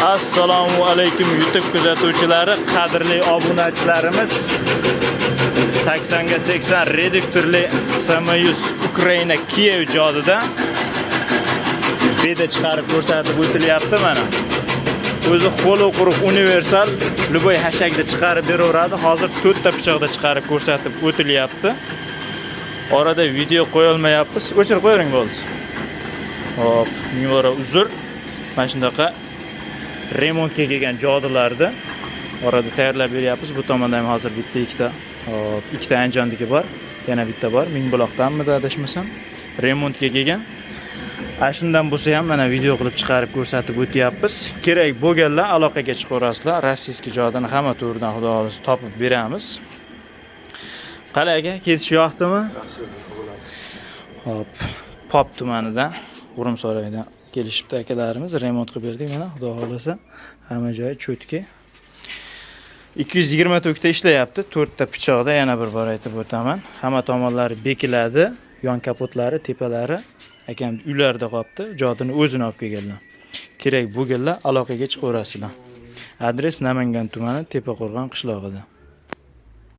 Assalomu alaykum, YouTube kuzatuvchilari, qadrli obunachilarimiz. 80 ga 80 reduktorli SM100 Ukraina Kiyev jodida beda chiqarib ko'rsatib o'tilyapti mana. O'zi qo'li quruq universal, любой hashakda chiqarib beraveradi. Hozir to'rtta pichoqda chiqarib ko'rsatib o'tilyapti. Orada video qo'yolmayapmiz. O'chirib qo'yavering, bo'ldi. Hop, ming bora uzr. Mana shunaqa remontga kelgan jodilarni orada tayyorlab beryapmiz. Bu tomonda ham hozir bitta, ikkita, hop, ikkita Anjondiki bor. Yana bitta bor. Mingbuloqdanmidi, adashmasam. Remontga kelgan. A shundan bo'lsa ham mana video qilib chiqarib ko'rsatib o'tyapmiz. Kerak bo'lganlar aloqaga chiqaverasizlar. Rossiyskiy jodini hamma turidan, xudo xohlasa, topib beramiz. Qalay, aka, kesish yoqdimi? Hop, Pop tumanidan, G'urumsaroydan kelishibdi akalarimiz. Remont qilib berdik mana, xudo xohlasa. Hamma joyi чётко. 220 tokda ishlayapti. To'rtta pichoqda, yana bir bor aytib o'taman. Hamma tomonlari bekiladi, yon kapotlari, tepalari. Akam uylarida qolibdi. Jodini o'zini olib kelganlar. Kerak bo'lganlar aloqaga chiqaverasizlar. Adres: Namangan tumani, Tepaqo'rg'on qishlog'ida.